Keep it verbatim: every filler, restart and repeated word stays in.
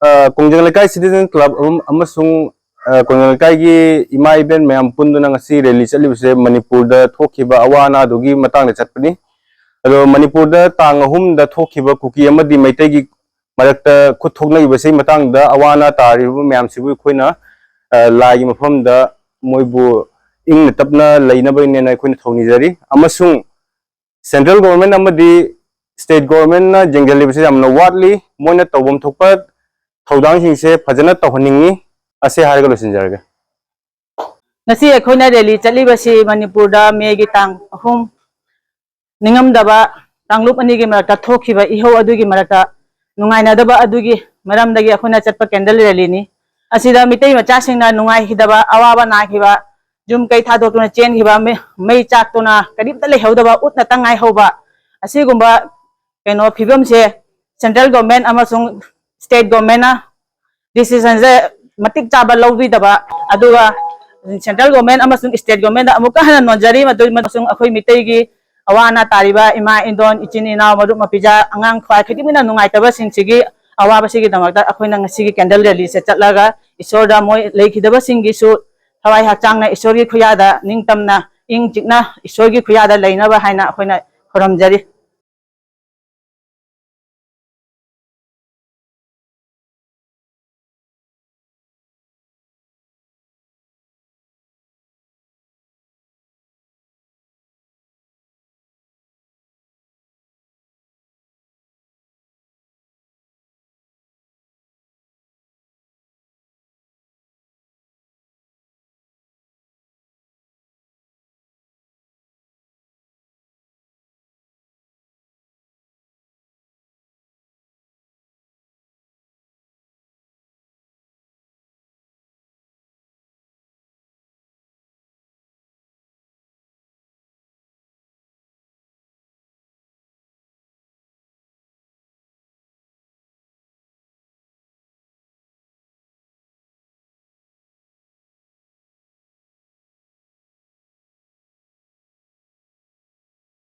ꯑ, ꯀꯣꯡꯖꯪ ꯂꯩꯀꯥꯏ citizen club ꯑꯃ-, ꯑꯃꯁꯨꯡ, ꯑ, ꯀꯣꯡꯖꯪ ꯂꯩꯀꯥꯏꯒꯤ ꯏꯃꯥ ꯏꯕꯦꯟ ꯃꯌꯥꯝ ꯄꯨꯟꯗꯨꯅ ꯉꯁꯤ ꯔꯦꯂꯤ ꯆꯠꯂꯤꯕꯁꯦ ꯃꯅꯤꯄꯨꯔꯗ ꯊꯣꯛꯈꯤꯕ ꯑꯋꯥ ꯑꯅꯥꯗꯨꯒꯤ ꯃꯇꯥꯡꯗ ꯆꯠꯄꯅꯤ꯫ ꯑꯗꯣ ꯃꯅꯤꯄꯨꯔꯗ ꯇꯥꯡ ꯑꯍꯨꯝꯗ ꯊꯣꯛꯈꯤꯕ ꯀꯨꯀꯤ ꯑꯃꯗꯤ ꯃꯩꯇꯩꯒꯤ ꯃꯔꯛꯇ ꯈꯨꯠ ꯊꯣꯛꯅꯈꯤꯕꯁꯤꯒꯤ ꯃꯇꯥꯡꯗ ꯑꯋꯥ ꯑꯅꯥ ꯇꯥꯔꯤꯕ ꯃꯌꯥꯝꯁꯤꯕꯨ ꯑꯩꯈꯣꯏꯅ, ꯑ, ꯂꯥꯏꯒꯤ ꯃꯐꯝꯗ ꯃꯣꯏꯕꯨ ꯏꯪꯅ ꯇꯞꯅ ꯂꯩꯅꯕꯅꯦꯅ ꯑꯩꯈꯣꯏꯅ ꯊꯧꯅꯤꯖꯔꯤ꯫ ꯑꯃꯁꯨꯡ ꯁꯦꯟꯇ꯭ꯔꯦꯜ ꯒꯣꯚꯔꯟꯃꯦꯟꯠ ꯑꯃꯗꯤ ꯁ꯭ꯇꯦꯠ ꯒꯣꯚꯔꯟꯃꯦꯟꯠꯅ ꯌꯦꯡꯁꯤꯜꯂꯤꯕꯁꯤ ꯌꯥꯝꯅ ꯋꯥꯠꯂꯤ꯫ ꯃꯣꯏꯅ ꯇꯧꯐꯝ ꯊꯣꯛꯄ ꯊꯧꯗꯥꯡꯁꯤꯡꯁꯦ ꯐꯖꯅ ꯇꯧꯍꯟꯅꯤꯡꯏ꯫ ꯑꯁꯤ ꯍꯥꯏꯔꯒ ꯂꯣꯏꯁꯤꯟꯖꯔꯒꯦ꯫ ꯉꯁꯤ ꯑꯩꯈꯣꯏꯅ ꯔꯦꯂꯤ ꯆꯠꯂꯤꯕꯁꯤ ꯃꯅꯤꯄꯨꯔꯗ ꯃꯦꯒꯤ ꯇꯥꯡ ꯑꯍꯨꯝ ꯅꯤꯡꯉꯝꯗꯕ ꯀꯥꯡꯂꯨꯞ ꯑꯅꯤꯒꯤ ꯃꯔꯛꯇ ꯊꯣꯛꯈꯤꯕ ꯏꯍꯧ ꯑꯗꯨꯒꯤ ꯃꯔꯛꯇ ꯅꯨꯡꯉꯥꯏꯅꯗꯕ ꯑꯗꯨꯒꯤ ꯃꯔꯝꯗꯒꯤ ꯑꯩꯈꯣꯏꯅ ꯆꯠꯄ ꯀꯦꯟꯗꯜ ꯔꯦꯂꯤꯅꯤ꯫ ꯑꯁꯤꯗ ꯃꯤꯇꯩ ꯃꯆꯥꯁꯤꯡꯅ ꯅꯨꯡꯉꯥꯏꯈꯤꯗꯕ, ꯑꯋꯥꯕ ꯅꯥꯈꯤꯕ, ꯌꯨꯝ ꯀꯩ ꯊꯥꯗꯣꯛꯇꯨꯅ ꯆꯦꯟꯈꯤꯕ, ꯃꯩ- ꯃꯩ ꯆꯥꯛꯇꯨꯅ ꯀꯔꯤꯝꯇ ꯂꯩꯍꯧꯗꯕ, ꯎꯠꯅꯇ ꯉꯥꯏꯍꯧꯕ, ꯑꯁꯤꯒꯨꯝꯕ ꯀꯩꯅꯣ ꯐꯤꯕꯝꯁꯦ ꯁꯦꯟꯇ꯭ꯔꯦꯜ ꯒꯣꯔꯃꯦꯟ ꯑꯃꯁꯨꯡ ꯁ꯭ꯇꯦꯠ ꯒꯣꯔꯃꯦꯟꯅ ꯗꯤꯁꯤꯖꯟꯁꯦ ꯃꯇꯤꯛ ꯆꯥꯕ ꯂꯧꯕꯤꯗꯕ, ꯑꯗꯨꯒ ꯁꯦꯟꯇ꯭ꯔꯦꯜ ꯒꯣꯔꯃꯦꯟ ꯑꯃꯁꯨꯡ ꯁ꯭ꯇꯦꯠ ꯒꯣꯔꯃꯦꯟꯗ ꯑꯃꯨꯛꯀ ꯍꯟꯅ ꯅꯣꯟꯖꯔꯤ꯫ ꯃꯗꯨ ꯑꯃꯁꯨꯡ ꯑꯩꯈꯣꯏ ꯃꯤꯇꯩꯒꯤ ꯑꯋꯥ ꯑꯅꯥ ꯇꯥꯔꯤꯕ ꯏꯃꯥ ꯏꯟꯗꯣꯟ, ꯏꯆꯤꯟ ꯏꯅꯥꯎ, ꯃꯔꯨꯞ ꯃꯄꯤꯖꯥ, ꯑꯉꯥꯡ ꯈ꯭ꯋꯥꯏ ꯈꯨꯗꯤꯡꯃꯛꯅ ꯅꯨꯡꯉꯥꯏꯇꯕꯁꯤꯡꯁꯤꯒꯤ ꯑꯋꯥꯕꯁꯤꯒꯤꯗꯃꯛꯇ ꯑꯩꯈꯣꯏꯅ ꯉꯁꯤꯒꯤ ꯀꯦꯟꯗꯜ ꯔꯦꯂꯤꯁꯦ ꯆꯠꯂꯒ ꯏꯁꯣꯔꯗ ꯃꯣꯏ ꯂꯩꯈꯤꯗꯕꯁꯤꯡꯒꯤꯁꯨ ꯊꯋꯥꯏ ꯍꯛꯆꯥꯡꯅ ꯏꯁꯣꯔꯒꯤ ꯈꯨꯌꯥꯗ ꯅꯤꯡꯇꯝꯅ ꯏꯪ ꯆꯤꯛꯅ ꯏꯁꯣꯔꯒꯤ ꯈꯨꯌꯥꯗ ꯂꯩꯅꯕ ꯍꯥꯏꯅ ꯑꯩꯈꯣꯏꯅ ꯈꯨꯔꯨꯝꯖꯔꯤ꯫